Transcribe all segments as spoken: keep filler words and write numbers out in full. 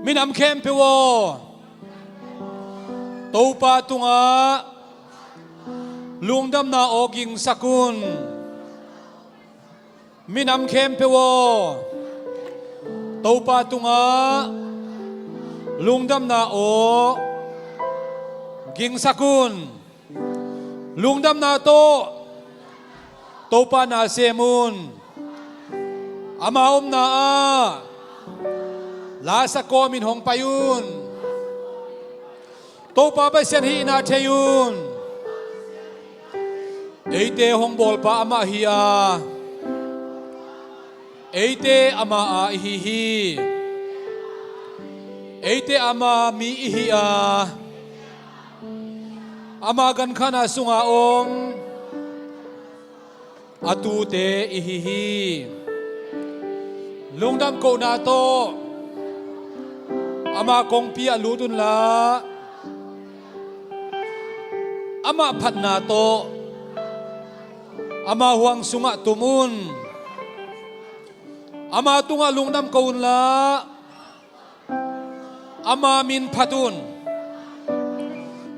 Minam khempeuh aw, Topa tungah lungdamna aw gingsak un. Minam khempeuh aw, Topa tungah lungdamna aw gingsak un. Lungdamna tawh Topa na sem un. Ama omna ah lasa kawmin hong pai un. Topa Pasian hihna thei un. Eite hong bawlpa amah hi a, eite ama a ihi hi. Eite ama mi ihi a, ama gankhana sunga om a tute ihi hi. Lungdam kohna tawh ama kongpi ah lut unla, ama phatna tawh ama huang sungah tum un. Ama tungah lungdam ko unla, ama min phat un.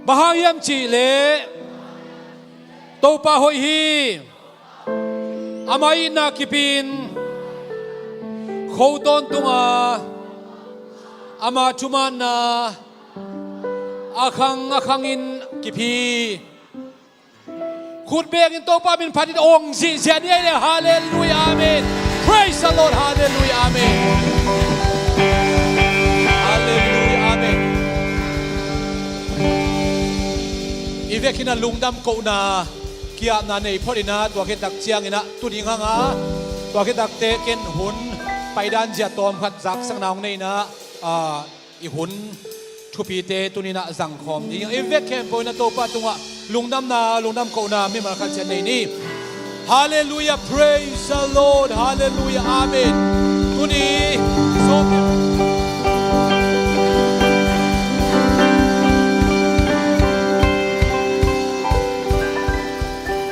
Bang hang hiam cihleh Topa hoih hi. Ama itna kipin kho tawntunga ama thumaanna a khang a khangin kip hi. Khut bengin Topa min phatin awng zihziah ni ei le. Halleluiah, amen. Praise the Lord. Halleluiah, amen. Halleluiah, amen. I vekin a lungdam kohna kiapna nei phot inah tua khit tak cianginah tu ding hanga tua khit takte ken hun paidan zia tawm khat zaksakna hong nei inah i hun thupite tuninah zangkhawm ding. I vek khempeuh inah Topa tungah lungdamna lungdam kohna mimal khat ciat nei ni. Halleluiah, praise the Lord. Halleluiah, amen. Tuni so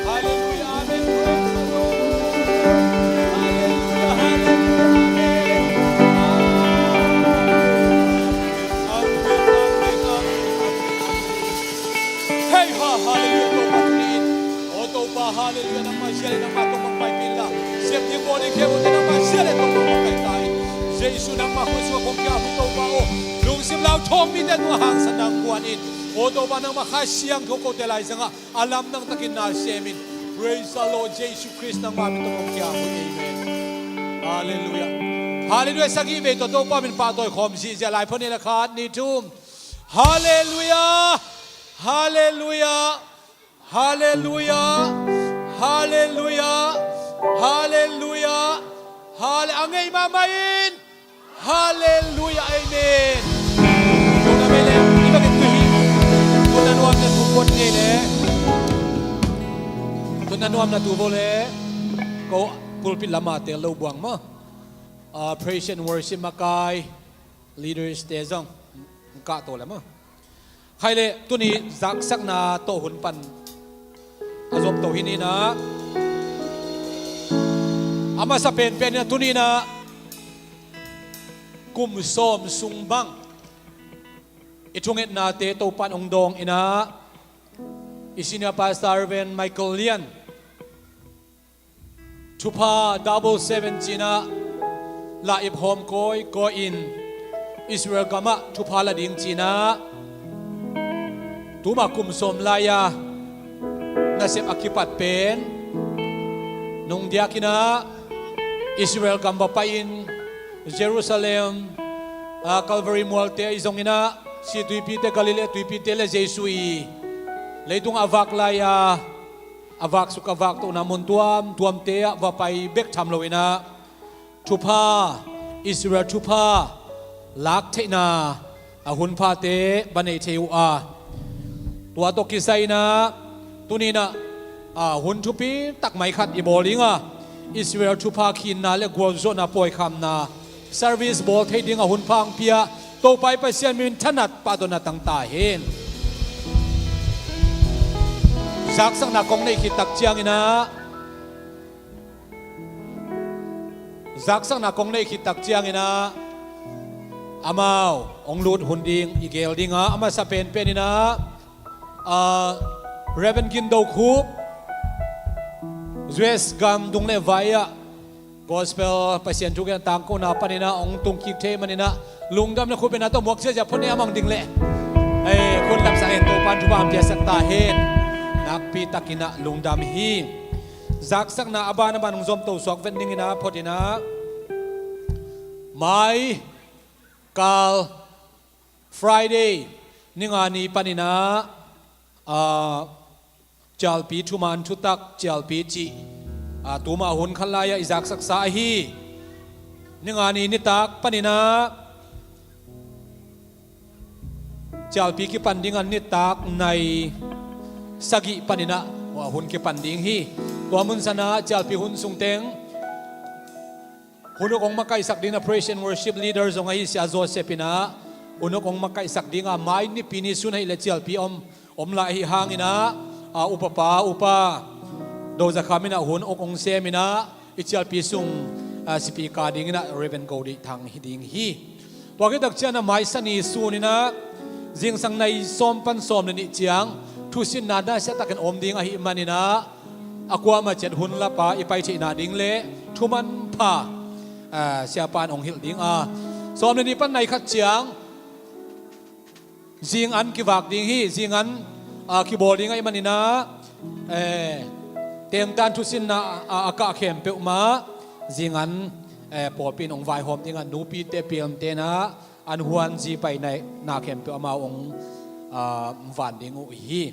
Hallelujah, amen. Praise the Lord. Hallelujah, hallelujah, amen. Amen, amen, amen, amen. Hei ha, hallelujah, Topa tuni in. O Topa, hallelujah, nangmah zial in nangmah tawh hong pai pih inla. Siap ding bawl ding khempeuh nangmah zial in tawh hong pai ta in. Jesu nangmah khuasung ah kong kiam hi Topa aw. Lungsim lau thawng mite tungah hangsan nang kuan in. O Topa nangmah Kha Siangtho kote laizangah a lamdang takin na semin. Praise the Lord, Jesu Khrist nangmah min tawh kong kiam uh hi. Amen. Halleluiah. Halleluiah. Sagih vei tawh Topa min pahtawi khawm zihziah lai phone la khat ni thum. Halleluiah. Halleluiah. Halleluiah. Halleluiah. Halleluiah. Halle-, a ngei mahmah in. Halleluiah, amen. Tuna vei le, i bangin tu hi. Tuna nuamna tu pawt ngei le. Tuna nuamna tu bawl le. Ko pulpit lamah tel lo buang maw. Ah, praise and worship makai leaders te zong kah to le maw. Khai le tuni zaksakna tawh hun pan a zop to hi ninah. A masa penpen inah tuni inah kum sawm sung bang i thungetnate Topan hong dawng inah i senior pastor Reverend Michael Lian Thupha double seven cinah la ip hawm kawikawi in Israel gamah thupha la ding cinah tuma kum sawm lai-a nasep a kipat pen nungdiak inah Israel gam va pai-in Jerusalem, ah, Calvary mualte ahi zonginah si tuipite, Galilee tuipite le Jesu i leitungah a vak lai-a a vaksuk a vaktohna mun tuamtuamte ah va pai bek tham loinah thupha, Israel thupha lak theihna a hunphate va nei thei uh a, tua tawh kisai inah tuninah, a, hun thupi takmai khat i bawl ding a, Israel thupha khinna le gualzawhna pawikhamna service bawl thei ding a hunpha hong pia Topa i Pasian min thanat pahtawina tang ta hen. Zaksakna kong neih khit tak cianginah, zaksakna kong neih khit tak cianginah Amau hong lut hun ding i geel ding a, a masa penpen in ah, ah, Reverend Gin Do Khup, U S gam dung le vai ah gospel Pasian thu gen tangkona panin ah hong tungkik thei manin ah, lungdamna khup in ah tawh muak ziahziah phot ni, a mang ding leh. Ei, khut lamsang in Topa'n thupha hong piaksak ta hen. Nakpi takin ah lungdam hi. Zaksakna a ban a ban hong zomto suak vet ning in ah phot in ah, mai kal Friday ni nga ni panin ah, ah, Cialpi thuman thutak cialpi cih, ah, tuma hun khat lai-ah i zaksaksa ahi. Ni nga ni nitak panin ah cialpi kipan ding a, nitak nai sagih panin ah hun kipan ding hi. Tua mun san ah cialpi hun sung teng hun uk hong makaihsak ding a praise and worship leader zong ahi Sia Joseph in ah hun uk hong makaihsak ding a, mai nipi ni sun ahih leh cialpi om, om lai ahi hangin ah, ah, upapa, upa Do Za Kham in ah hun uk hong sem in ah, i cialpi sung, ah, speaker ding in ah Reverend Go Deih Thang hi ding hi. Tua khit tak ciang ah mai sa ni sun in ah zingsang nai sawm pan sawm le nih ciang thusinna nasia takin om ding ahih manin ah, a kuamah ciat hun lap a i pai theihna ding le thuman pha, ah, siapa in hong hilh ding a, sawm le nih pan nai khat ciang zing an kivak ding hi. Zing an, ah, kibawl ding ahih manin ah, eh, temtan thusinna, ah, a kah khempeuh mah zing an, eh, pawlpi in hong vaihawm ding a, nupite pialte in ah an huan zi pai nai na khempeuh amau hong, ah, van ding uh hi.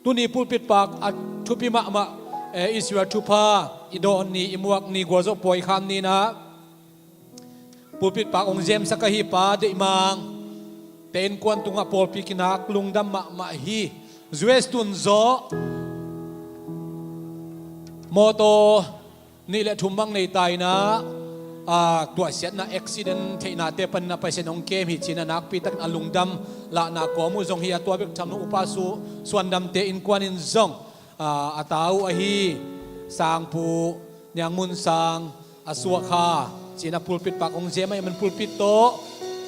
Tuni pulpit pak a thupi mahmah, eh, Israel thupha i dawn ni, i muak ni, gualzo pawi kham ni in ah pulpit pak hong zemsak ahi Pa Deih Mang te innkuan tungah pawlpi kinak lungdam mahmah hi. U S tun zawh mawtaw nih le thum bang nei ta in ah, ah, tuahsiatna accident theihnate panin ah Pasian hong kem hi ci-in ah nakpi takin a lungdam lahna kawm uh zong hi a, tua bek tham lo upa su Suandamte innkuan in zong, ah, a ta uh ahi Sangpu Niang Mun Sang a suak kha ci-in ah pulpit pak hong zem ahih man pulpit tawh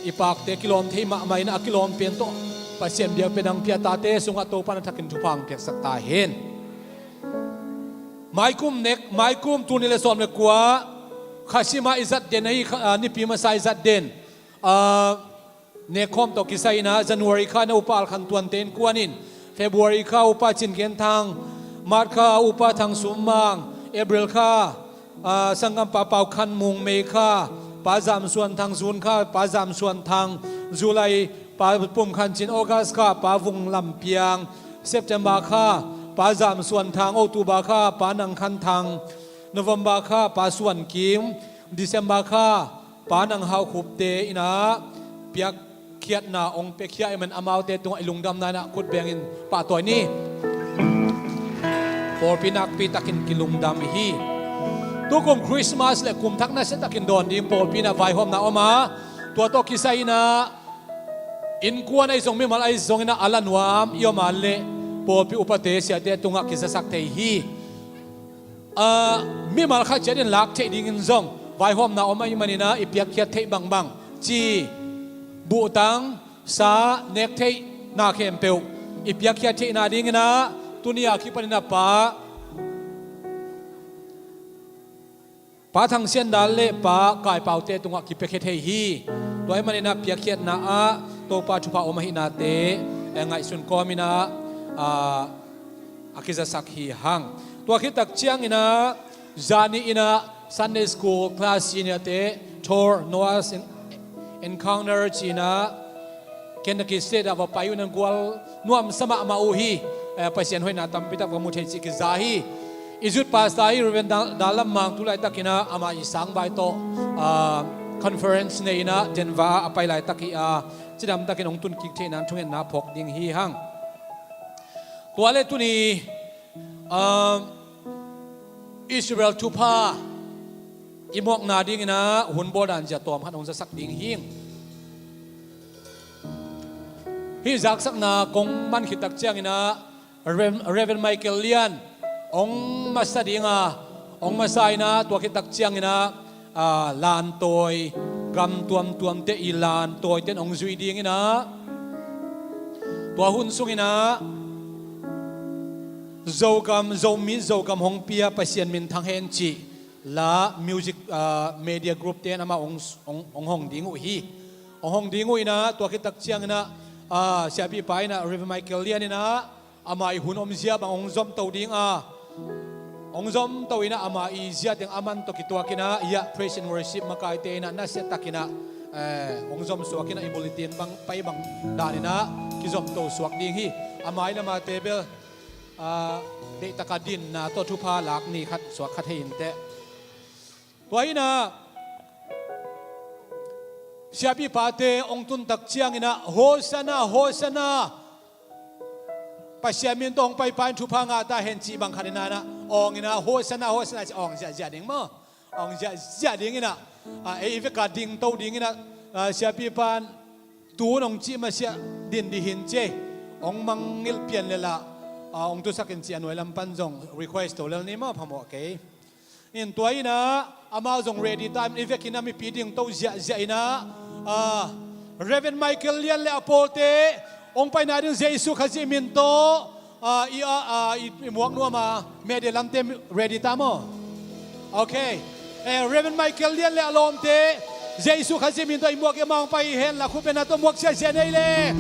i pakte kilawm thei mahmah in ah a kilawm pen tawh Pasian biakpiak dang pia, tate sungah Topa'n a thakin thupha hong piaksak ta hen. Maikum nek, maikum tul nih le sawm le kua, kha sim a i zat den ahi, kha, ah, nipi masa i zat den, ah, nekkhawm tawh kisai in ah January kha in ah upa Al Khan Tuante innkuan in, February kha upa Cin Gen Thang, March kha upa Thang Sum Mang, April kha, ah, sanggampa Pau Khan Mung, May kha pa Zam Suan Thang, June kha pa Zam Suan Thang, July pa Pum Khan Cin, August kha pa Vung Lam Piang, September kha pa Zam Suan Thang, October kha pa Nang Khan Thang, November kha pa Suan Kim, December kha pa Nang Hau Khupte in ah piakkhiatna hong piakhia ahih man amaute tungah i lungdamna in ah khut bengin pahtawi ni. Pawlpi nakpi takin kilungdam hi. Tukum Christmas le kum thak nasia takin dawn ding pawlpi in ah vaihawmna om a, tua tawh kisai in ah innkuan ahi zong, mimal ahi zongin ah a la nuam i om a leh pawlpi upate, siate tungah kizasak thei hi. Ah, mimal khat ciat in lak theih dingin zong vaihawmna om ahih manin ah i piakkhiat theih bangbang ci, buhtang, sa, nek theihna khempeuh i piakkhiat theihna dingin ah tuni a kipanin ah pa Pa Thang Sian Dal le Pa Kai Paute tungah kipiakhia thei hi. Tua ahih manin ah piakkhiatna ah Topa thupha om ahihnate, eh, ngaihsun kawmin ah, ah, a kizasak hi hang. Tua khit tak ciangin ah zani in ah Sunday school class seniorte, Thor, Noah's en-, Encounter ci-in ah Kentucky State ah va pai uh, nan gual nuamsa mahmah uh hi. Eh, Pasian hoihna tampi tak va mu thei cih kiza hi. I youth pastor hi Reverend Dal-, Dal Lam Mang, tu laitakin ah amah i sangvai tawh, ah, conference nei in ah Denver ah a pai laitak hi a, cidamtakin hong tunkik theihna in thungetna phawk ding hi hang. Tua le tuni, ah, Israel thupha i muakna dingin ah hun bawl dan zia tawm khat hong zasak ding hi. Hih zaksakna kong man khit tak ciangin ah Rev-, Reverend Michael Lian hong masa ding a, hong masa in ah tua khit tak ciangin ah, ah, Lantawi Gam tuamtuamte i lan tawiten hong zui dinginah, tua hun sunginah Zogam, Zomi Zogam hong pia Pasian minthang hen cih la music, ah, media group ten amah hong, hong, hong hong ding uh hi. Hong hong ding uh inah, tua khit tak cianginah, ah, siapipa inah Reverend Michael Lian inah ama i hun omzia bang hong zomto ding a, hong zomto inah ama i zia teng a man tawh kituak inah, hiah praise and worship makaite inah nasia takinah, eh, hong zomsuak inah i bulletin bang pai bang dan inah kizomto suak ding hi. Ama inah amate bel, ah, deihtaka dinna tawh thupha lak ni khat suak khat hei inteh. Tua inah siapipate hong tun tak cianginah Hosanna, Hosanna, Pasian min tawh hong paipa in thupha ngah ta hen cih bang khat inah, awng inah Hosanna, Hosanna ci awng ziahziah ding maw? Awng ziahziah dinginah, ah, ei i veka dingto dinginah, ah, siapipa in tun hong cih masiah din dih hin ci ei. Hong mangngilh pian lel ah, ah, hong tusak in cih a nuai lam pan zong request to lel ni maw, phamawh kei. In tua inah amau zong ready ta in, i vekin a mipi dingto ziahziah inah, ah, Reverend Michael Lian le a pawlte hong paina ding Jesu Khazih min tawh, ah, i, ah, ah, i, i muak nuam a, media lamte ready ta maw? Okay. Eh, Reverend Michael Lian le a lawmte Jesu Khazih min tawh i muak i, amau hong pai hi hen la, khut bengna tawh muak ziahziah nei le.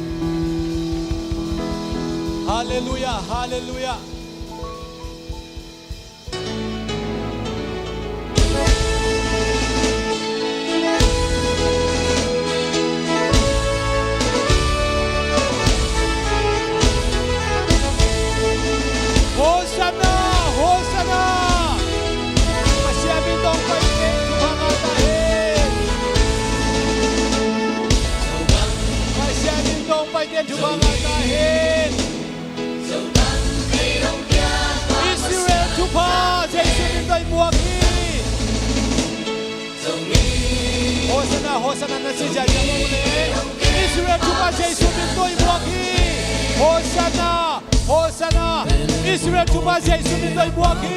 Halleluiah, halleluiah. Hosanna, Hosanna. Pasian min tawh hong paite thupha ngah ta hen. Pasian min tawh hong paite thupha ngah ta hen. Israel thupha Jesu min tawh i muak hi. Hosanna, Hosanna na ci ziahziah mawk le. Israel thupha Jesu min tawh i muak hi. Hosanna, Hosanna. Israel thupha Jesu min tawh i muak hi.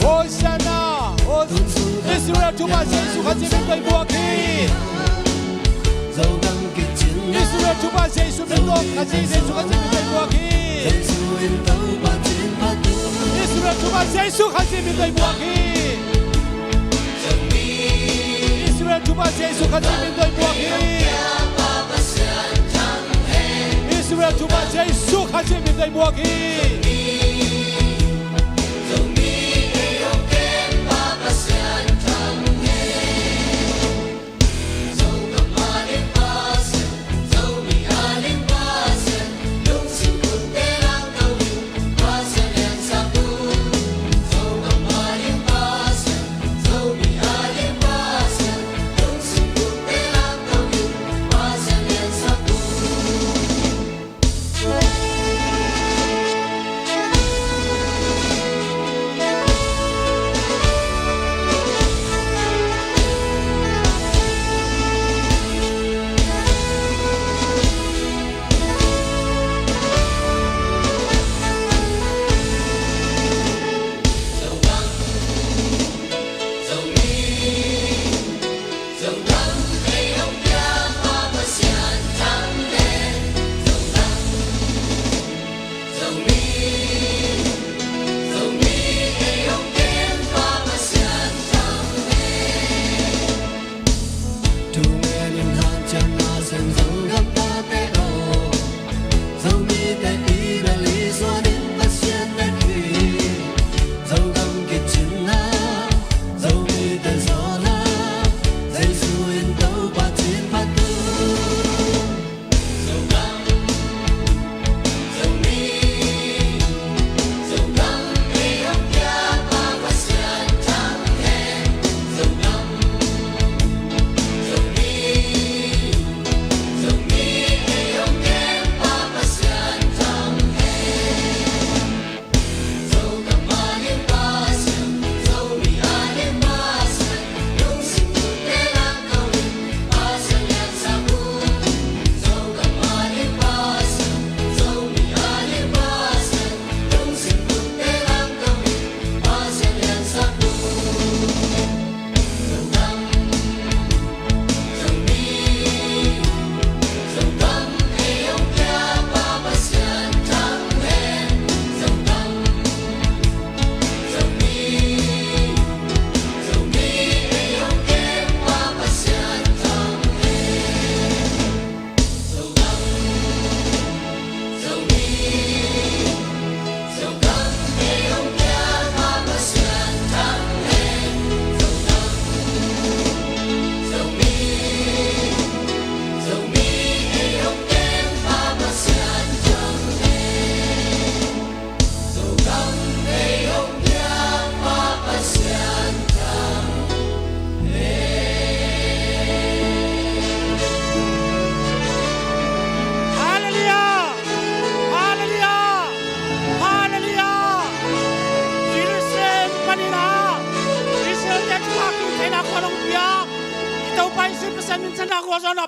Hosanna, Hos-, Israel thupha Jesu Khazih min tawh i muak hi. Israel thupha Jesu min tawh Khazih, Jesu Khazih min tawh i muak hi. Israel thupha Jesu Khazih min tawh i muak hi. Israel thupha Jesu Khazih min tawh i muak hi. Israel thupha Jesu Khazih min tawh i muak hi.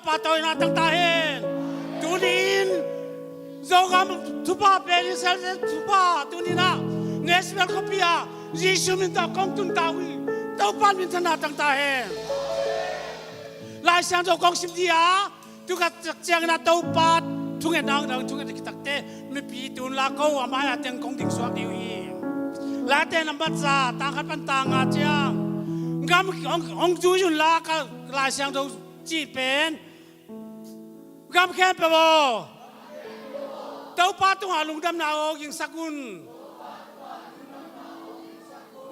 Pa tawh in a tang ta hen. Tuni-in Zogam thupha pen Israel thupha tuni-in ah Nashville khuapi ah Jesu min tawh kong tun ta uh hi. Topa min thanna tang ta hen. Lai Siangtho kong sim dih a, tu ka ciangin ah Topa thungetna ang dang thunget kitakte mipi tun la ko a mai-a teng kong ding suak dih uh hi. Late nambat za tang khat pan tang nga ciang gam hong, hong zui un la ka Lai Siangtho cih pen gam khempeuh aw, Topa tungah lungdamna aw gingsak un.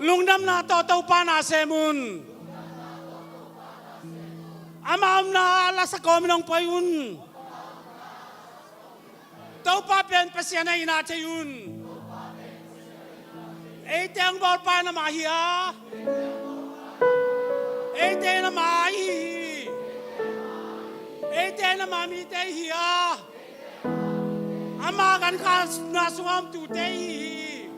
Lungdamna tawh Topa na sem un. Ama omna la sakawm in hong poi un. Topa pen Pasian ahi na thei un. Eite hong bawlpa in amah hi a, eite in amah ahi hi. Eite in amah mite hi a, ama gankhana sungah om tute hi hi.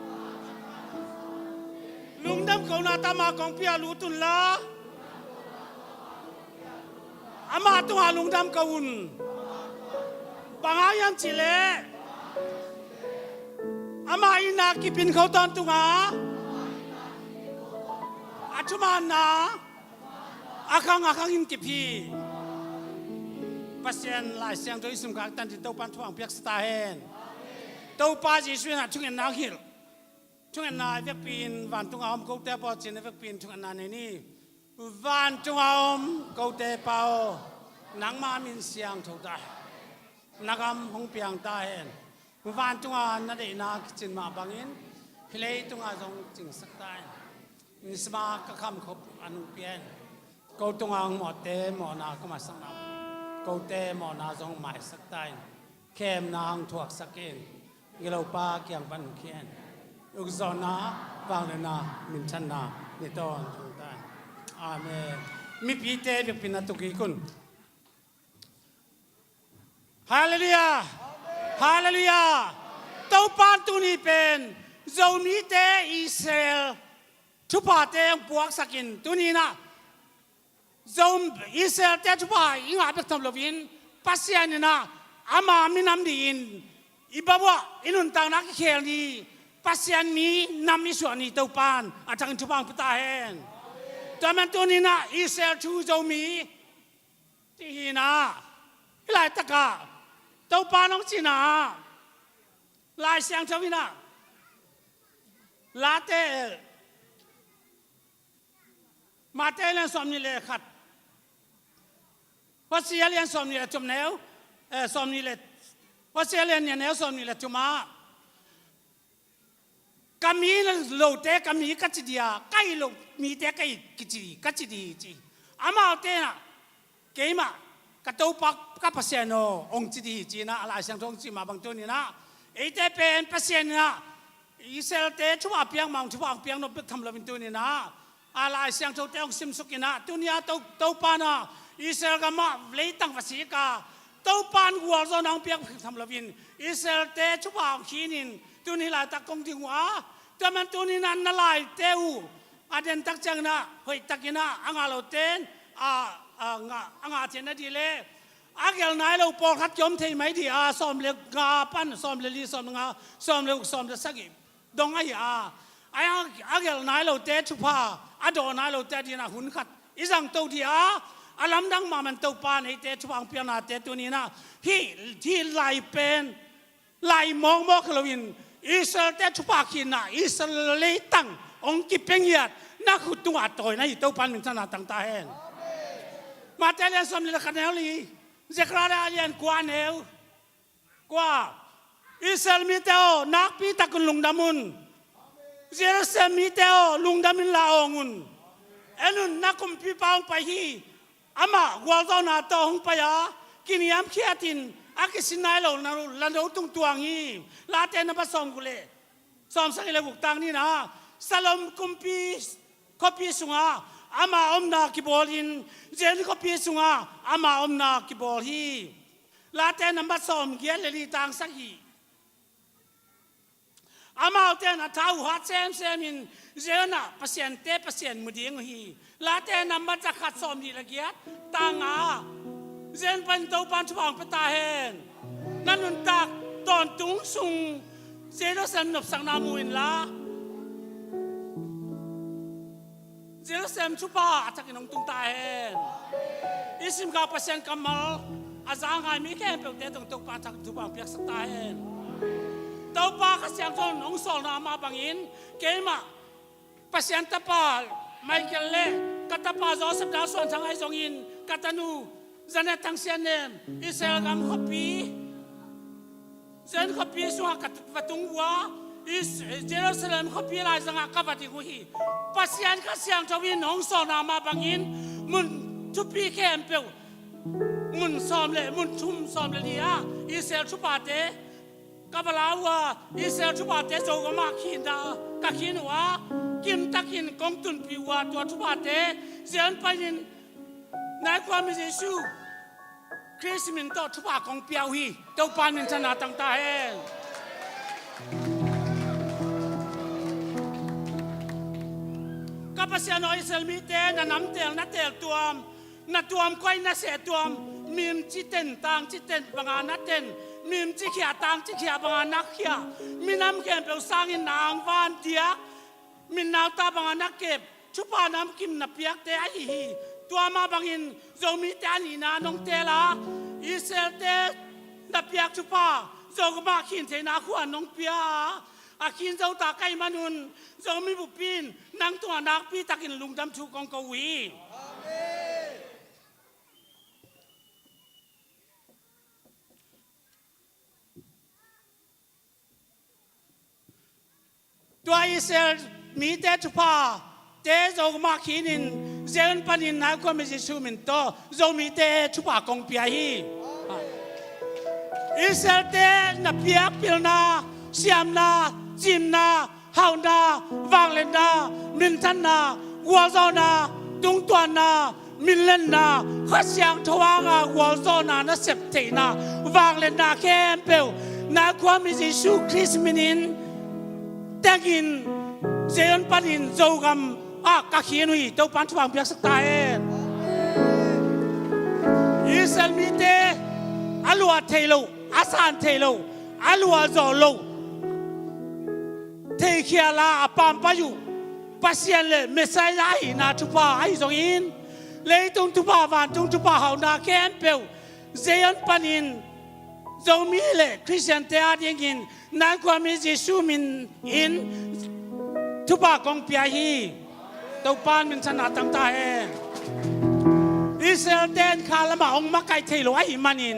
Lungdam kohna tama kongpi ah lut un la, ama tungah lungdam ko un. Bang hang hiam cih leh ama itna kip in kho tawntung a, a thumanna a khang a khang in kip hi. Pasian Lai Siangtho i simkhak tan ding Topa in thupha hong piaksa ta hen. Topa Jesu in a thungetna hong hilh. Thungetna i vekpi in vantung a om kote pawl cin i vekpi in thungetna nei ni. Vantung a om kote Pa aw, nangma min siangtho ta hen. Na gam hong piang ta hen. Vantung a na deihna kicin mah bangin hih leitung a zong cingsak ta hen. Nisima ka khamkhop a nung pia hen. Ko tungah hong mawhte mawhna ka masak na, kote mawhna zong maisak ta in, khemna hong thuaksak in, i Lopa kiang pan hong khia in, ukzawhna, vangliatna, minthanna ni tawntung ta in. Amen. Mipite biakpin a tuk kik un. Halleluiah. Halleluiah. Topa in tuni pen Zomite Israel thuphate hong puaksak in, tuni-in ah Zom Israel-te thupha i ngah bek tham loin Pasian in ah ama minam dingin i bawah i nuntakna kikhel ni, Pasian minam i suah ni Topa in a thangin thupha hong pia ta hen. Tua man tuni-in ah Israel thu Zomi cih hi-in ah, hih laitakah Topa in hong cihna ah Lai Siangtho in ah Late, Matthai lian sawmnih le khat, Hosea lian sawmnih le thum neu, eh, sawmnih le, Hosea lian nih neu sawmnih le thum ah, ka mi lote ka mi ka ci dih a, ka hih loh mite ka hih kici, ka ci dih hi ci. Amaute in ah keimah ka Topa ka Pasian aw hong ci dih hi ci-in ah a Lai Siangtho hong cih mah bang tuni-in ah eite pen Pasian in ah Israel-te thupha piak mah hong thupha hong piak nop bek tham loin tuni-in ah a Lai Siangthote hong simsuk in ah tuni-a To, Topa in ah Israel gam ah leitang va sik a, Topa in gualzawhna hong piak tham loin Israel-te thupha hong khin in tuni laitak kong ding uh a, tua man tuni-in ah na laite uh a dentak ciangin ah hoihtakin ah a ngah lote in a, a ngah, a ngah theihna ding leh a gelh nai lo pawlkhat kiom thei mai ding a, sawm le nga pan sawm le li, sawm le nga, sawm le guk, sawm le sagih dong ahi a, a, a gelh nai lote thupha, a dawh nai lote adingin ah hun khat i zangto ding a, a lamdang mahmah in Topa in eite thupha hong piaknate tuni-in ah hih, hih lai pen lai mawkmawk hi loin Israel-te thupha khinna, Israel leitang hong kipia ngiat na khut tungah a tawi na hi Topa in minthanna tang ta hen. Matthai lian sawmnih le khat neu li, Zechariah lian kua neu kua, Israel mite aw, nakpi takin lungdam un. Jerusalem mite aw, lungdam in la awng un. En un, na kumpipa hong pai hi. Amah gualzawhna tawh hong pai a, kiniamkhiatin a kisin nai lo, la no tung tuang hi. Late nambat sawmguk le sawmsagih le guk tang ni-in ah, Salom kumpi khuapi sungah ama omna kibawl in, Zion khuapi sungah ama omna kibawl hi. Late nambat sawmgiat le li tang sagih. Amaute in a tha uh hat semsem in Zion ah pasiante Pasian mu ding uh hi. Late nambat zakhat sawmnih le giat tang nga. Zen pan Topan thupha hong pia ta hen. Na nuntak tawntung sung Jerusalem nopsakna mu inla, Jerusalem thupha a thakin hong tung ta hen. I simkhak Pasian kammal a za ngai mi khempeuhte tawh Topan thak thupha hong piaksak ta hen. Topa Kha Siangtho in hong sawlna mah bangin keimah Pasian tapa Michael le ka tapa Joseph Dal Suan Thang ahi zongin ka tanu Janet Thang Sian Nem Israel gam khuapi, Zion khuapi sungah ka va tung uh a, Is-, Jerusalem khuapi laizangah ka va ding uh hi. Pasian Kha Siangtho in hong sawlna mah bangin mun thupi khempeuh, mun sawm le, mun thum sawm le li ah Israel thuphate ka va la uh a, Israel thuphate Zogam ah khinna ka khin uh a, kimtakin kong tunpih uh a, tua thuphate Zion panin Nai Khuami Jesu Khrist min tawh thupha kong pia uh hi. Topan minthanna tang ta hen. Ka Pasian aw, Israel mite na nam teel na teel tuam, na tuam khuai na seh tuam, mimci ten tangci ten banga na ten, mimci khia tangci khia banga na khia, minam khempeuh sangin na angvan diak, min nauta banga na kep, thupha namkim na piakte ahi hi. Tua mah bangin Zomite a nihna nong teel a, Israelte na piak thupha Zogam ah khin theihna khua nong pia a, a khin zo ta ka hih manun Zomi bup in nang tungah nakpi takin lungdam thu kong ko uh hi. Tua Israel mite thuphate Zogam ah khinin Zion panin Nai Khuami Jesu min tawh Zomite thupha kong pia hi. Israelte na piak pilna, siamna, cimna, hauhna, vangliatna, minthanna, gualzawhna, tungtuanna, minlenna, Kha Siangtho hanga gualzawhna na sep theihna, vangliatna khempeuh Nai Khuami Jesu Khrist minin tengin Zion panin Zogam ah ka khin uh hi. Topan thupha hong piaksak ta hen. Israel mite a luah theih loh, a san theih loh, a luah zawh loh, theikhial a a pampai uh Pasian le Messiah ahihna thupha ahi zongin, leitung thupha, vantung thupha hauhna khempeuh Zion panin Zomi le Khristiante adingin Nai Khuami Jesu minin thupha kong pia hi. Topan minthanna tang ta hen. Israelte in kha lamah hong makai thei lo ahih manin,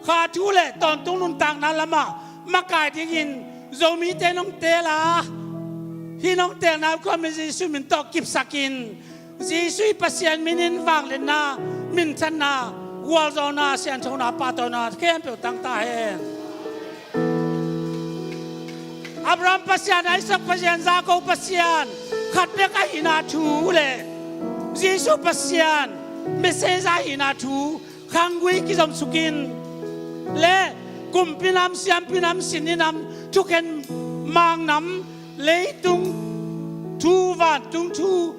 kha thu le tawntung nuntakna lamah makai dingin Zomite nong teel a, hih nong teel Nai Khuami Jesu min tawh kipsakin, Jesu i Pasian minin vangliatna, minthanna, gualzawhna, sianthona, pahtawina khempeuh tang ta hen. Abraham Pasian, Isaac Pasian, Jacob Pasian khat bek ahihna thu le Jesu Pasian Messiah ahihna thu khanggui kizomsukin le kumpinam, siampinam, sinninam, thukhen mangnam, leitung thu, vantung thu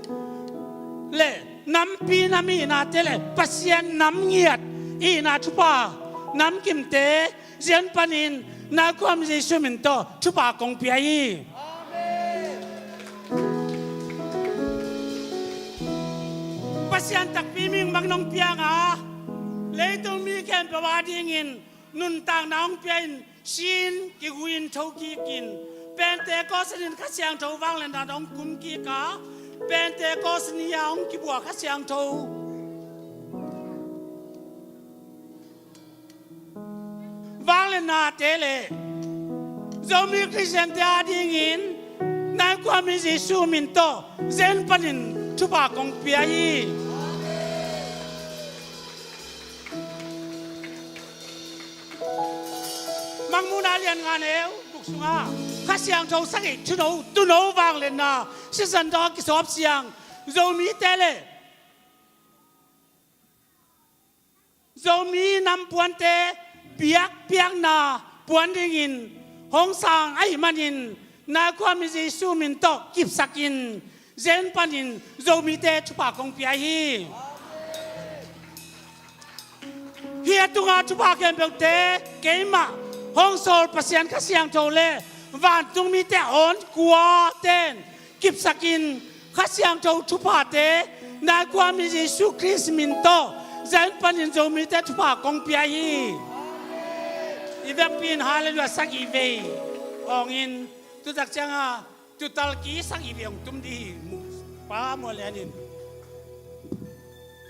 le nampi nam ihnate le Pasian nam ngiat ihna thupha namkimte Zion panin Nai Khuami Jesu min tawh thupha kong pia hi. Pasian takpi ming mang nong piang a, leitung mi khempeuh adingin nuntakna hong pia in, sin kigu in, tho kik in, Pentecost in Kha Siangtho vangliatna hong kum kik a, Pentecost ni a hong kibuak Kha Siangtho vangliatnate le Zomi Khristiante adingin Nai Khuami Jesu min tawh Zion panin thupha kong pia hi. Mangmuhna lian nga neu guk sungah Kha Siangtho sagih thuno, tuuno vangliatna sisan tawh a kisawp siang Zomite le Zomi nam puante biakpiakna puan dingin hong sang ahih manin Nai Khuami Jesu min tawh kipsakin Zion panin Zomite thupha kong pia hi. Tunga thupha khempeuhte keimah hong sawl Pasian Kha Siangtho le vantung mite a awn kuaten kipsakin Kha Siangtho thuphate nai kua mi Jesu Khrist min tawh zain panin Zomite thupha kong pia hi. I vekpi in halleluiah sagih vei awngin tutak cianga tutal ki sagih vei awng tum dih hi. Pa mual lianin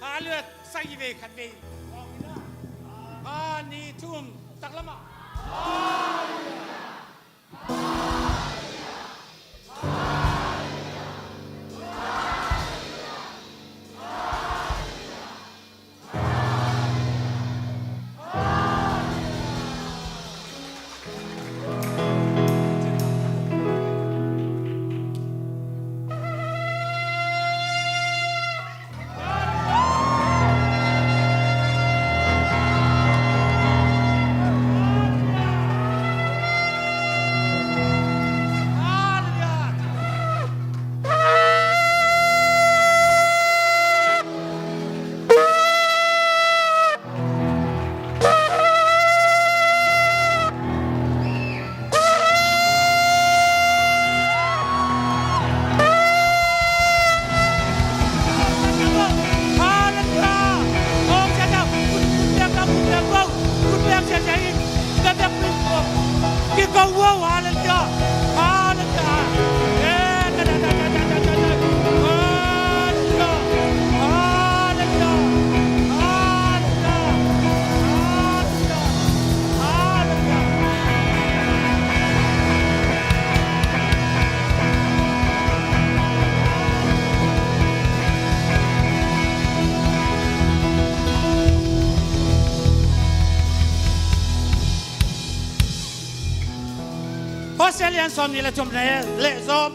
halleluiah sagih vei khat vei awngin a ni thum taklamah. Hosea lian sawm nih le thum le, le Rom,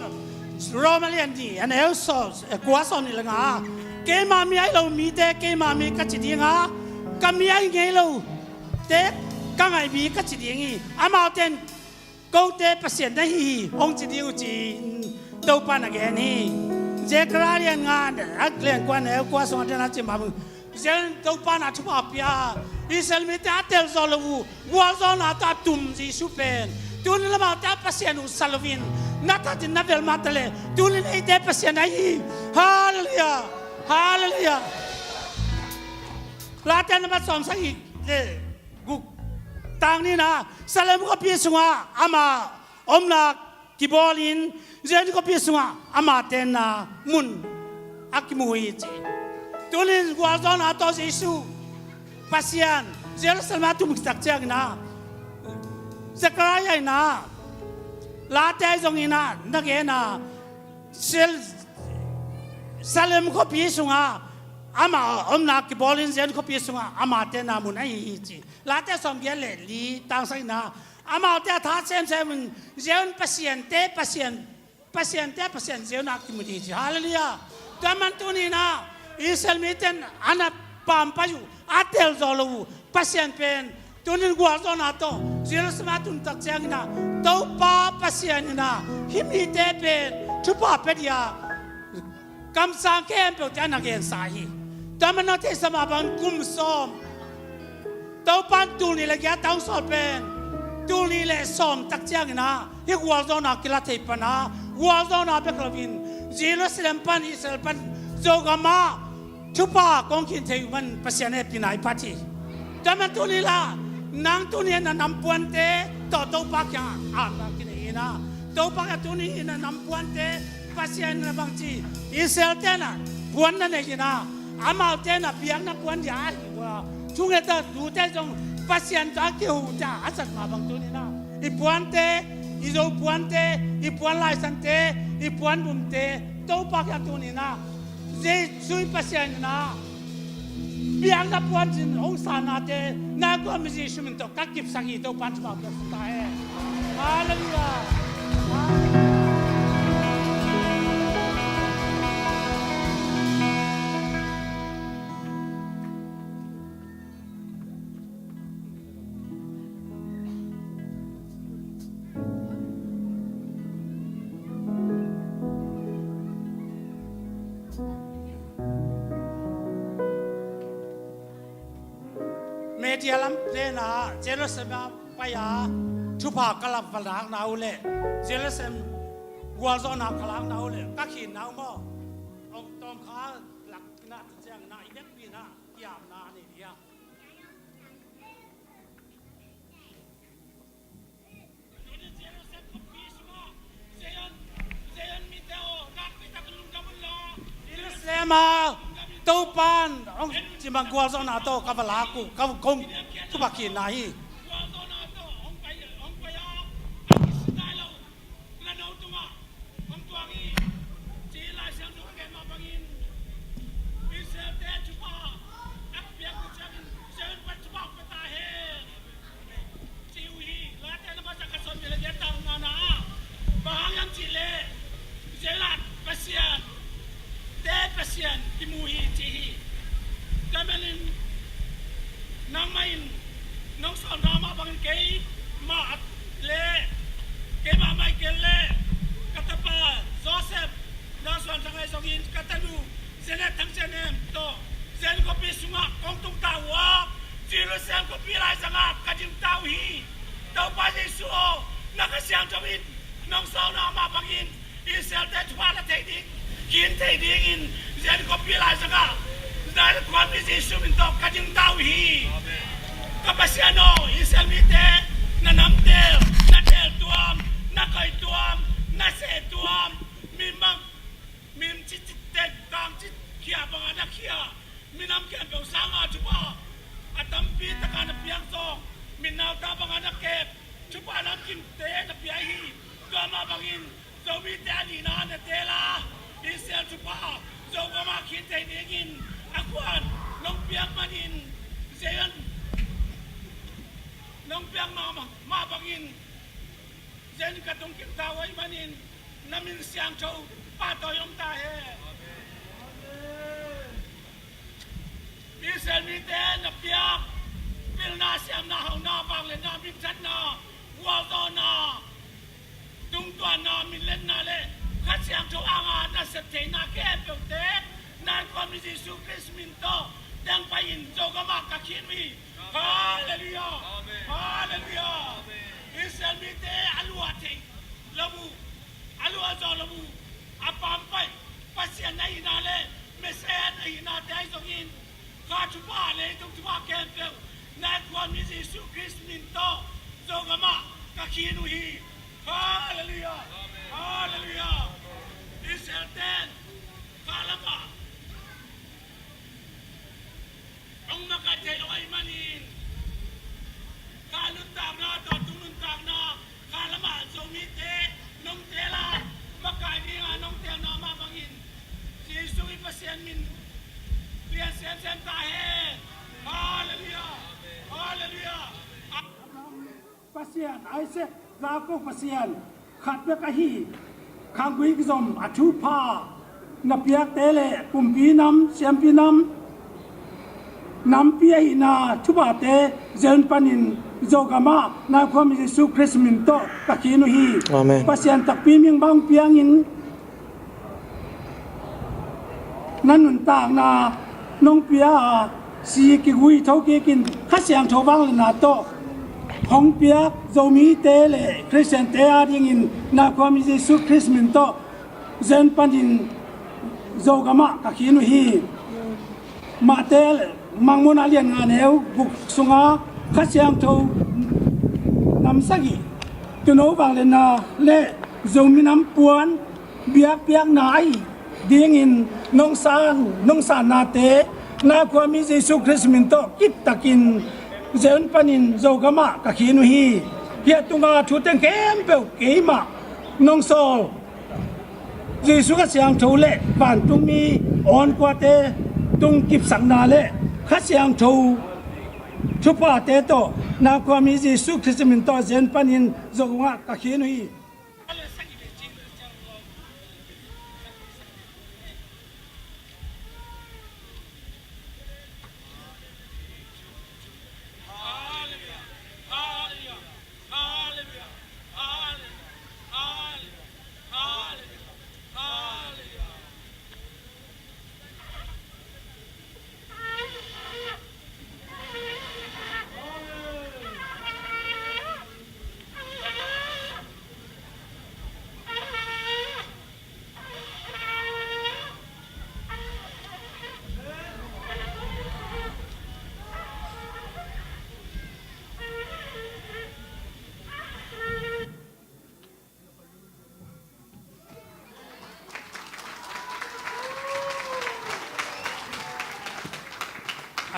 Roma lian nih a neu sawm, eh, kua sawm nih le nga. Keima mi ahi lo mite keima mi ka ci dinga, ka mi ahi ngei lo te ka ngaih mi ka ci ding hi. Amaute in kote Pasian na hi hi hong ci ding uh ci-in Topa na gen hi. Zechariah lian nga a lian kua neu kua sawm a den a ci mah bang. Zion Topa na thupha pia Israel mite a tel zaw lo uh gualzawhna tawh a tum Jesu pen tuni lama teh a Pasian uh sa loin na thatin na vel mah ta leh tuni neite Pasian ahi hi. Halleluiah. Halleluiah. Late na mat sawm sagih le guk tang nihna Salem khuapi sungah ama omna kibawlin Zion khuapi sungah ama tenna mun a kimu hi ci. Tunin gualzawhna tawh Jesu Pasian Jerusalem a tum kitak ciangin ah Zechariah in ah late ahi zongin ah na gen a Sel-, Salem khuapi sungah ama omna kibawlin Zion khuapi sungah ama tenna mun ahi hi ci. Late sawm giat le li tang sagihna amaute a tha semsem in Zion pasiante Pasian, pasiante Pasian Zion a kimu hi ci. Halleluiah. Tua man tuni in ah Israel mite in a na pampai uh a tel zaw lo uh Pasian pen tunin gualzawhna tawh Jerusalem a tun tak ciangin ah Topa Pasian in ah hih mite pen thupha pia dia kamsang khempeuhte a na gensa hi. Tua man na theihsa mah bangin kum sawm Topa in tul nih le giat a hong sawl pen tul nih le sawm tak ciangin ah hih gualzawhna kila thei pan a gualzawhna bek loin Jerusalem pan Israel pan Zogam ah thupha kong khin thei uh man Pasian hehpihna i phat hi. Tua man tuni la nang tuni na nampuante tawh Topa kiangah amna kinei in ah Topa kiangah tuni na nampuante Pasian in a bangci Israel te na puan na nei in ah amaute na biakna puan dia a hi uh a thunget a lute zong Pasian tawh a kihuhte a zat mah bang tuni in ah i puante i Zo puante i puan laisante i puan bumte Topa kiangah tuni in ah Jesu i Pasian in ah biakna puan cin hong sanate na kua mi Jesu min tawh ka kipsak hi. Topa in thupha pia ta hen. Halleluiah. Tia lam tena Jerusalem a pai-a thupha ka lak va lakna uh le Jerusalem gualzawhna ka lakna uh le ka khinna uh maw? Ong tawm kha lak na tu ciang na i vekpi na kiamna a nei dia. Jerusalem a Topan ong cimang gualzawhna tawh ka va lak uh, ka kong thupha khinna hi. Ci uh hi. Late na masa ka sawm nih le giat, tang ngana ah bang hang hiam cih leh Israel Pasian te Pasian kimu hi ci hi. Tua manin nangmah in nong sawlna mah bangin keimah le keimah mah hi kei leh ka tapa Joseph na suan thang ahi zongin ka tanu Janet Thang Sian Em tawh Zen khuapi sungah kong tungta uh a, Jerusalem khuapi laizangah ka dingta uh hi. Topa Jesu aw, na Kha Siangtho in nong sawlna mah bangin Israel-te thupha la thei ding, khin thei dingin Zen khuapi laizangah Nazareth khuami Jesu min tawh ka dingta uh hi. Ka Pasian aw, Israel mite na nam teel, na teel tuam, na koi tuam, na se tuam, mi mang, mi cicit te kang cit khia banga na khia, minam khempeuh sanga thupha a tampi taka na piak zong, minau ta banga na kep, thupha lamkimte na pia hi. Tua mah bangin Zomite a nihna na teel a, Israel thupha Zogam ah khin thei dingin a khuan nong piak manin Zion nong piak mah, mah bangin Zen ka tung kik ta uh ahih manin na min siangtho pahtawi om ta hen. Israel mite na piak pilna, siamna, hauna, vangliatna, minthanna, gualzawhna, tungtuanna, minletna le Kha Siangtho hanga na sep theihna khempeuhte Nazareth khuami Jesu Khrist min tawh teng pai-in Zogam ah ka khin uh hi. Halleluiah. Amen. Halleluiah. Amen. Israel mite a luah theih lo uh, a luah zawh lo uh, a pampai Pasian na hihna le Messiah na hihnate ahi zongin, kha thupha, leitung thupha khempeuh Nazareth khuami Jesu Khrist min tawh Zogam ah ka khin uh hi. Halleluiah. Amen. Halleluiah. Israel ten kha lamah hong makaih thei lo ahih manin, kha nuntakna, tua tung nuntakna, kha lamah Zomite nong teel a, makaih dinga nong teelna mah bangin Jesu i Pasian min lian semsem ta hen. Halleluiah. Halleluiah. Pasian, Isaac, Jacob Pasian khat bek ahi, khanggui kizom a thupha na piakte le kumpi nam, siampi nam, nampi ahihna thuphate Zion panin Zogam ah Nazareth khuami Jesu Khrist min tawh ka khin uh hi. Amen. Pasian takpi ming bang piangin na nuntakna nong pia a, si kigui tho kikin Kha Siangtho vangliatna tawh hong piak Zomite le Khristiante adingin Nazareth khuami Jesu Khrist min tawh Zion panin Zogam ah ka khin uh hi. Matthai Mangmuhna lian nga neu guk sunga Kha Siangtho nam sagih, tuuno vangliatna le Zomi nam puan biakpiakna ahi dingin nong san, nong sannate Nazareth khuami Jesu Khrist min tawh kiptakin Zion panin Zogam ah ka khin uh hi. Hih a tunga thu teng khempeuh keimah nong sawl Jesu Kha Siangtho le vantungmi awnkuate tung kipsakna le Kha Siangtho thuphate tawh Nazareth khuami Jesu Khrist min tawh Zion panin Zogam ah ka khin uh hi.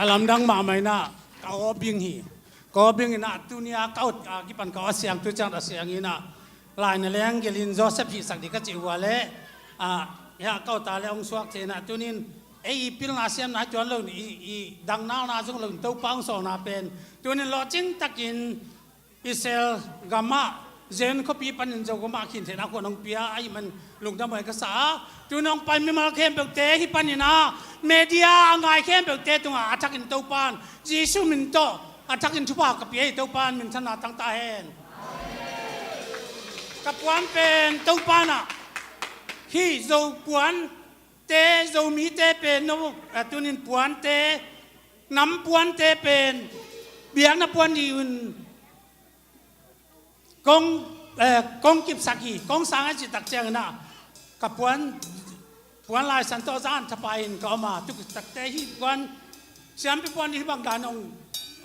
Lamdang mahmah inah ka aw bing hi. Ka aw bing inah tuni a ka ut a kipan ka aw siang tu ciang a siang inah lai na leng gelin Joseph hihsak dih ka cih ua le a hiah ka ut a le hong suak thei inah tunin ei i pilna siamna hi tuan lo i, i dangnalna zong lo in Topa hong sawlna pen tunin lawhcing takin Israel gamah Zion khuapi panin Zo gamah khin theihna khuan hong pia ahih man lungdam huai ka sa a. Tun hong pai mimal khempeuhte hih panin ah media a ngai khempeuhte tungah a thakin Topan Jesu min tawh a thakin thupha ka pia hi. Topan minthanna tang ta hen. Ka puan pen Topan ah hih Zo puante, Zomite pen no a tunin puante, nam puante pen biakna puan dih un kong, eh, kong kipsak hi. Kong sang a cih tak ciangin ah ka puan, puan laisan tawh zan thapai in ka om a, tu takte hih puan siampi puan hih bang dan ong,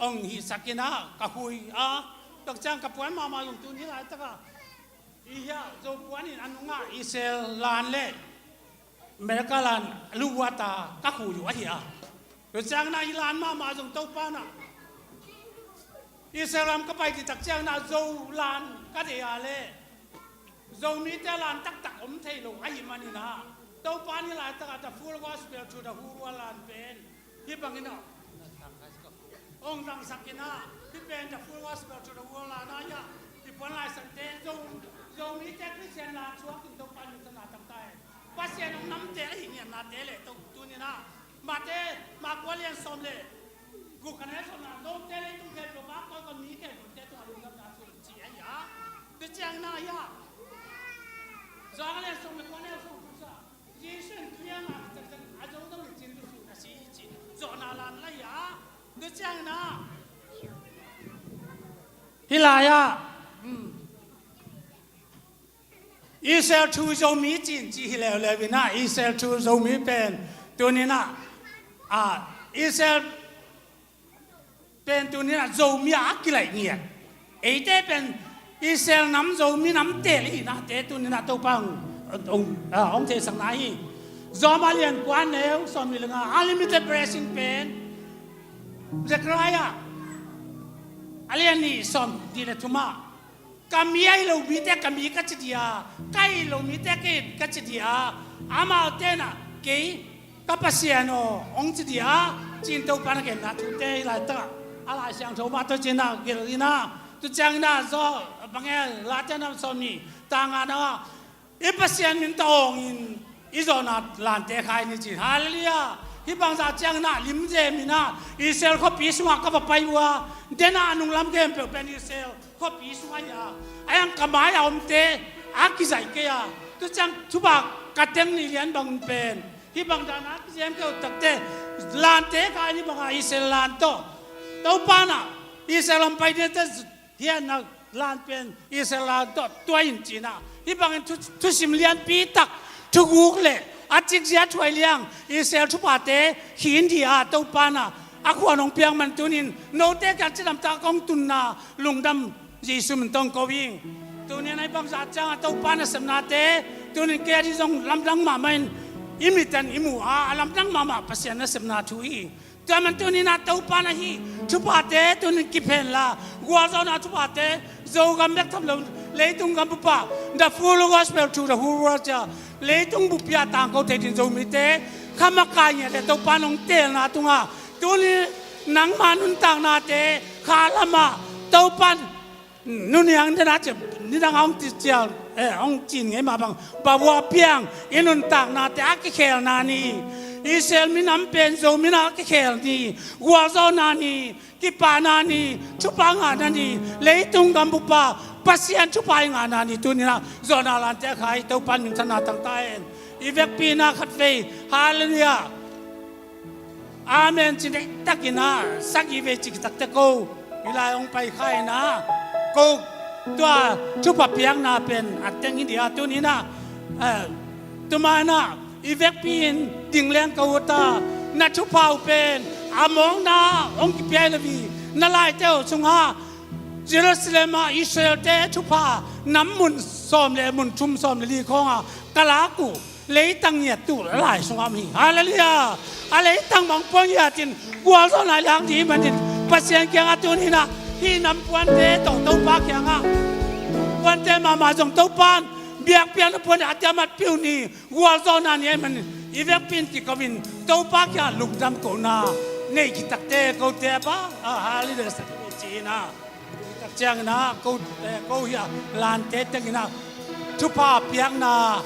ong hihsak in ah ka hui a, tak ciang ka puan mahmah lungtun hi laitak a i hiah Zo puan in a nungah Israel lan le America lan luhuata ka hui uh ahi a. Tua ciangin ah i lan mahmah zong Topan ah Israel ram ka pai dih tak ciangin ah Zo lan ka deih a le Zomite lan taktak om thei lo ahih manin ah Topan hih laitak ah The Full Gospel to the Whole World lan pen hih bangin ah ong zangsak in ah hih pen The Full Gospel to the Whole lan ah hiah hih puan laisante Zo, Zomite Christian lan suak in Topan minthanna tang ta hen. Pasian hong namte ahi ngiatnate le to tunin ah Mate, Mark kua lian sawm le guk a neu sawmna, note leitung khempeuh ah koi koi mi khempeuhte tungah lungdamna thu ci ahi a. Tua ciangin ah hiah Johan a lian sawm le kua neu sawm le guk ah Jesu in tui a ngak taktak a Zo dongin cin lut a si hi ci zawhna lan la hi a. Tua ciangin ah hih lai-ah Israel thu Zomi cin ci hi leuleu inah Israel thu Zomi pen tuninah a Israel pen tuninah Zomi ah a kilaih ngiat. Eite pen Israel nam Zomi nam tel ihinahte tuninah Topa hong, hong, ah, hong theihsakna hi. Zawma lian kua neu sawm nih le nga unlimited blessing pen Zechariah a lian nih sawm nih le thumah ka mi ahi lo mite ka mi ka ci dih a, ka hi lo mite ka hi ka ci dih a, amaute nah kei ka Pasian aw hong ci dih a, ci-in Topa na genna thute hi laitakah a Lai Siangtho mah tawh ci-inah gelh inah tu cianginah zaw bangel Late nam sawm nih tang nga nah i Pasian min tawh awngin i zawhna lante khai ni ci. Halleluiah. Hih bangzah cianginah limzem inah Israel khuapi sungah ka va pai uh a, denah a nunglam khempeuh pen Israel khuapi sungah hi a, a hiang ka mai-ah omte a kizaih kei a, tu ciang thupha ka teng nih lian bang pen hih bang dan a kizem kei uh takte lante khai ni bangah Israel lan tawh Topa nah Israel lam pai dingte hiah na lan pen Israel lan tawh tuai in cinah hih bangin thu, thusim lianpi tak thuguk le a cikzia thuai liang Israel thuphate khin dih a Topa nah a khuan hong piak man tunin note kiang cidamtak kong tunna lungdam Jesu min tawh ko ing. Tunin a hih bangzah ciangah Topa nasepnate tunin kei a dih zong lamdang mahmah in i miten i mu a, a lamdang mahmah Pasian nasepna thu hi. Tua man tuninah Topa nah hih thuphate tunin kiphen la gualzawhna thuphate Zogam bek tham lo leitung gam bup ah the full gospel to the whole world cia leitung bup ah tangko thei ding Zomite kha makai ngiat le Topa nong teelna tungah tuni nangma nuntaknate kha lamah Topa nuniang dena cia nidang a hong ti cial eh hong cin ngei mah bang babua piang i nuntaknate a kikhelna ni. Israel minam pen Zo minam a kikhel ni. Gualzawhna ni, kipahna ni, thupha ngahna ni, leitung gam bup ah Pasian thupha i ngahna ni tuninah zawhna lante a khai Topa minthanna tangta hen. I vekpi inah khatvei halleluiah. Amen ci dektakinah sagih vei ci takte ko i lai hong pai kha inah ko tua thupha piakna pen a teng hi dih a tuninah eh, tuma inah i vekpi in ding leng ka ut a na thupha uh pen a mawkna hong kipia hi lo hi. Na laite uh sungah Jerusalem ah Israelte thupha nam mun sawm le mun thum sawm le li khawngah ka lak uh Leitang ngiat tu lai sungah om hi. Halleluiah. A leitang bang puan ngiatin gualzawhna i lak ding manin Pasian kiangah tuni-in ah hih nam puante tawh Topa kiangah puante mahmah zong Topa in biakpiakna puan a tiamat piu ni gualzawhna ni ahih manin i vekpi in kiko in Topa kiangah lungdam kohna nei khit takte kote a ba a halleluiah sak hi ci-in ah. Ciangin ah ko, eh, ko hi a lante tengin ah thupha piakna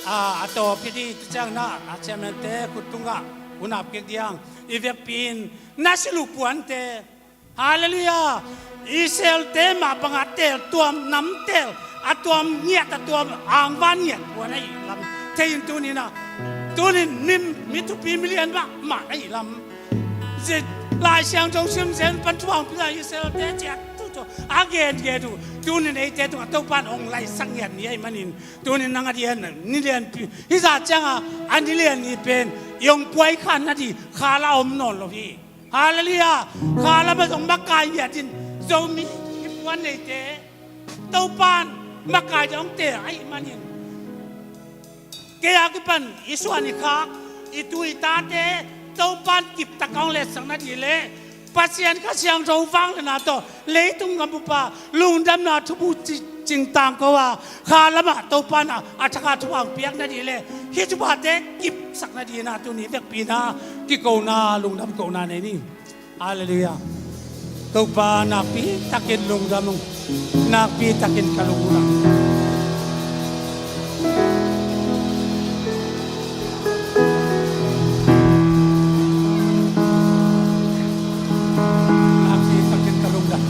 a, a tawp hi ding. Ciangin ah a chairmante khut tungah hun ap kik ding. I vekpi in na silu puante. Halleluiah. Israelte mah bangah teel tuam, nam teel a tuam ngiat a tuam angvan ngiat puan ahih lam thei in tuni-in ah, tuni-in mi, mi thupi milian mahmah ahih lam Zia Lai Siangtho sim zen pan thuang pila Israelte ciat tu tu a gen gen tu. Tuni-in eite tungah Topa in hong laisak ngiat ni ahih manin tuni-in nang a dian ni lianpi hi zah ciangah a ni lian ni pen i hong puai khan na ding khala om nawn lo hi. Halleluiah. Khala mah zong makai ngiatin Zomi hi puan neite Topa in makai ding hong teel ahih manin kei a kipan i suan i khak i tu i tate Topa in kiptak a hong letsak na ding leh Pasian Kha Siangtho vangliatna tawh leitung gam upa lungdamna thubu ci-, cingtang ko a kha lamah Topa in a thakha thupha piak na ding leh hih thuphate kipsak na dingin ah tuni vekpi in ah kikona lungdam kohna nei ni. Halleluiah. Topa nakpi takin lungdam ung. Nakpi takin ka lungdam. Nakpi takin ka lungdam.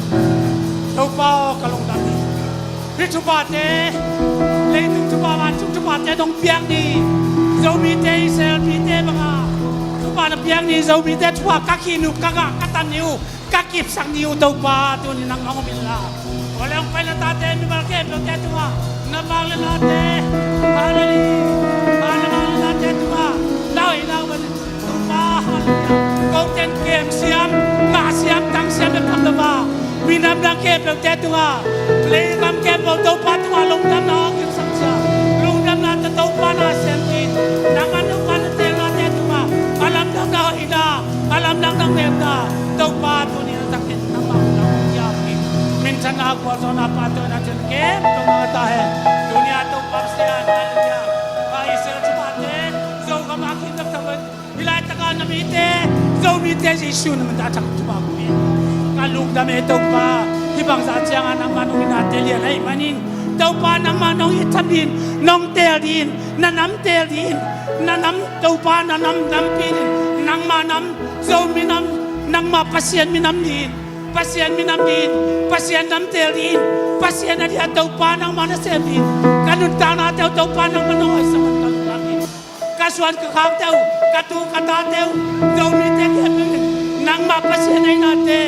Topa aw ka lungdam hi. Hih thuphate, leitung thupha, vantung thuphate dong piak ni. Zomite, Israel mite banga thupha na piak ni. Zomite thupha ka khin uh, ka ngah, ka tan ni uh, ka kipsak ni uh Topa, tuni nangmah hong om inla. Aw le hong pai na tate, mimal khempeuhte tungah na vangliatnate, Halleluiah, na vangliatnate tungah na hoihna uh Topa, halleluiah. Kote in kem siam, ngah siam, tang siam bek tham lo a, minam dang khempeuhte tungah, leigam khempeuh Topa tungah lungdamna hong kipsak cia. Lungdamna tawh Topa na sem ding, nang a nungah na teelnate tungah a lamdang na hoihna, a lamdang na ngemna Topa tuni a takin nangmah lungdam hong hiam hi. Minthanna gualzawhna pahtawina cin khempeuh nang a ta hen. Tuni a Topa Pasian, halleluiah. Ka Israel thuphate, Zogam a khin taktak lo in hih laitak a na mite, Zomite Jesu na min tawh a thak thupha ko hi. Ka lungdam e Topa, hih bangzah ciangah nangmah nong itnate lian ahih manin Topa nangmah nong itthem ding, nong teel ding, na nam teel ding, na nam Topa, na nam nampi ding, nangmah nam, Zomi nam, nangmah Pasian minam ding, Pasian minam ding, Pasian nam teel ding, Pasian a dia Topa nangmah na sem ding, ka nuntaknate uh Topa nangmah nong hoihsak man ka lungdam hi. Ka suan ka khakte uh, ka tu ka tate uh, Zomite khempeuh in nangmah Pasian na ihnate,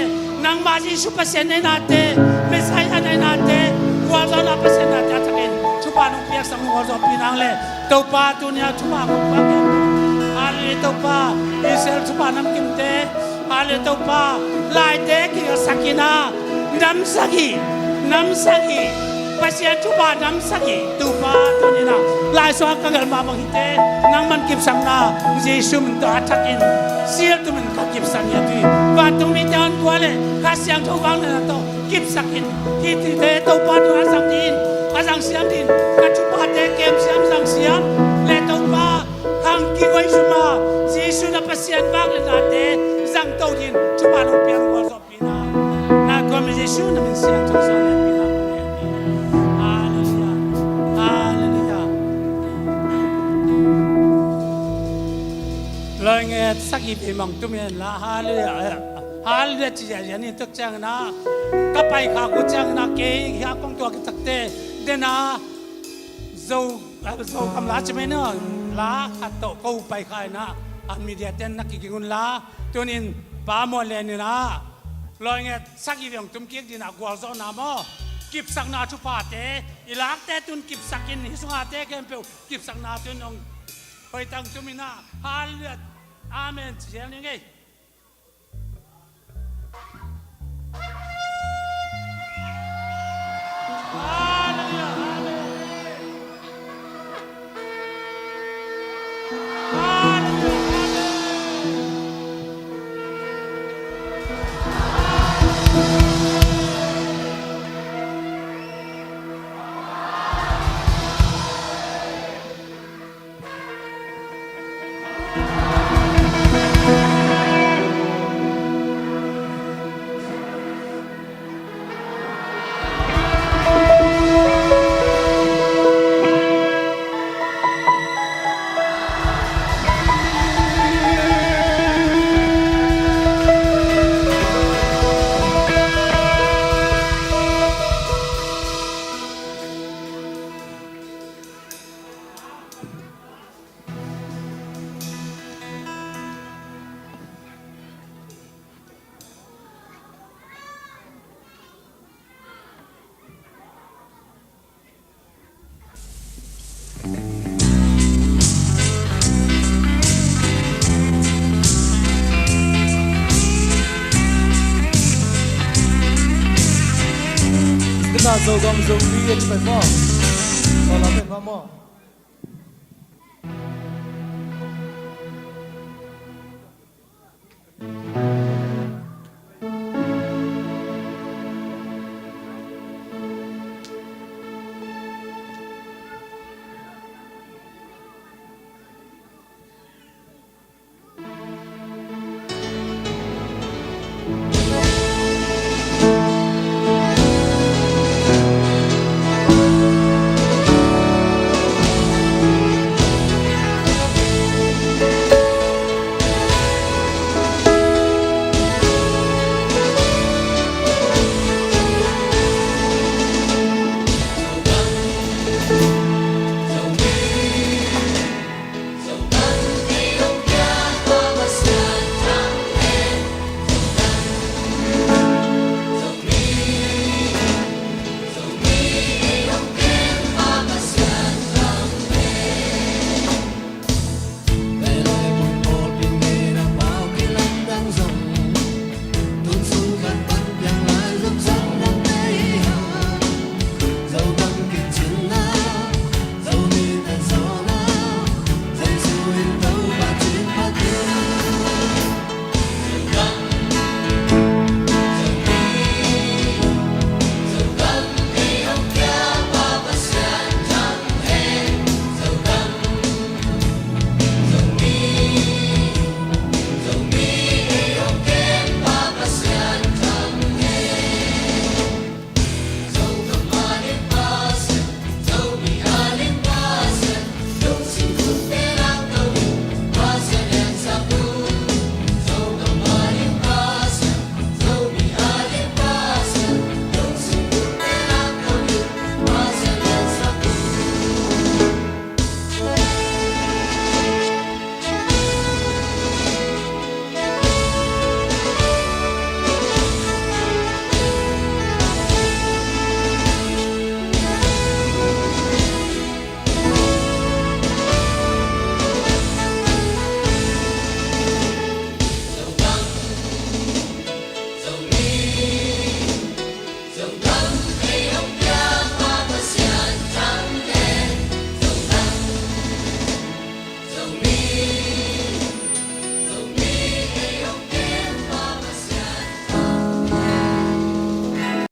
nangmah Jesu Pasian na ihnate, Messiah na ihnate, gualzawhna Pasian nate a thakin thupha nong piaksak nong gualzawhpih nang le Topa tuni a thupha kong pia kei. Halleluiah Topa, Israel thupha namkimte, halleluiah Topa, laite kigelsak in a, nam sagih, nam sagih, Pasian thupha nam sagih, Topa tuni in a, lai sungah ka gelh mah bang hite, nangman kipsakna, Jesu min tawh a thakin, sial tumin ka kipsak hi a tui. Vantung mite hong gual le, Kha Siangtho vangliatna tawh kipsak in, hih thite Topa tungah a zang ding, a zang siam ding, ka thuphate kem siam, zang siam, le Topa, hong kigoi zum a, Jesu na Pasian vangliatnate zang to ding, thupha nong piak nong gualzawhpih na, na tuam Jesu na min siangtho sawm le pina. Halleluiah. Halleluiah. Lawi nget sagih vei mah tum hen la. Halleluiah. Halleluiah ci ziahziah ni. Tuk ciangin a, ka pai khak uh ciangin a, kei hia kong tuak i takte den a, Zo, Zogam la ci mai na, la khat tawh ko pai kha in a, a media ten na kiging un la, tuni in Pa Muan Lian in a, lawi nget sagih vei hong tum kik ding a, gualzawhna maw, kipsakna thuphate i lakte tun kipsak in, hih sungate khempeuh kipsakna tun hong hoih tang tum in a, halleluiah, amen ci hial ning ei. Halleluiah, amen. Zogam Zomi a ci pen maw. Zogam pen maw.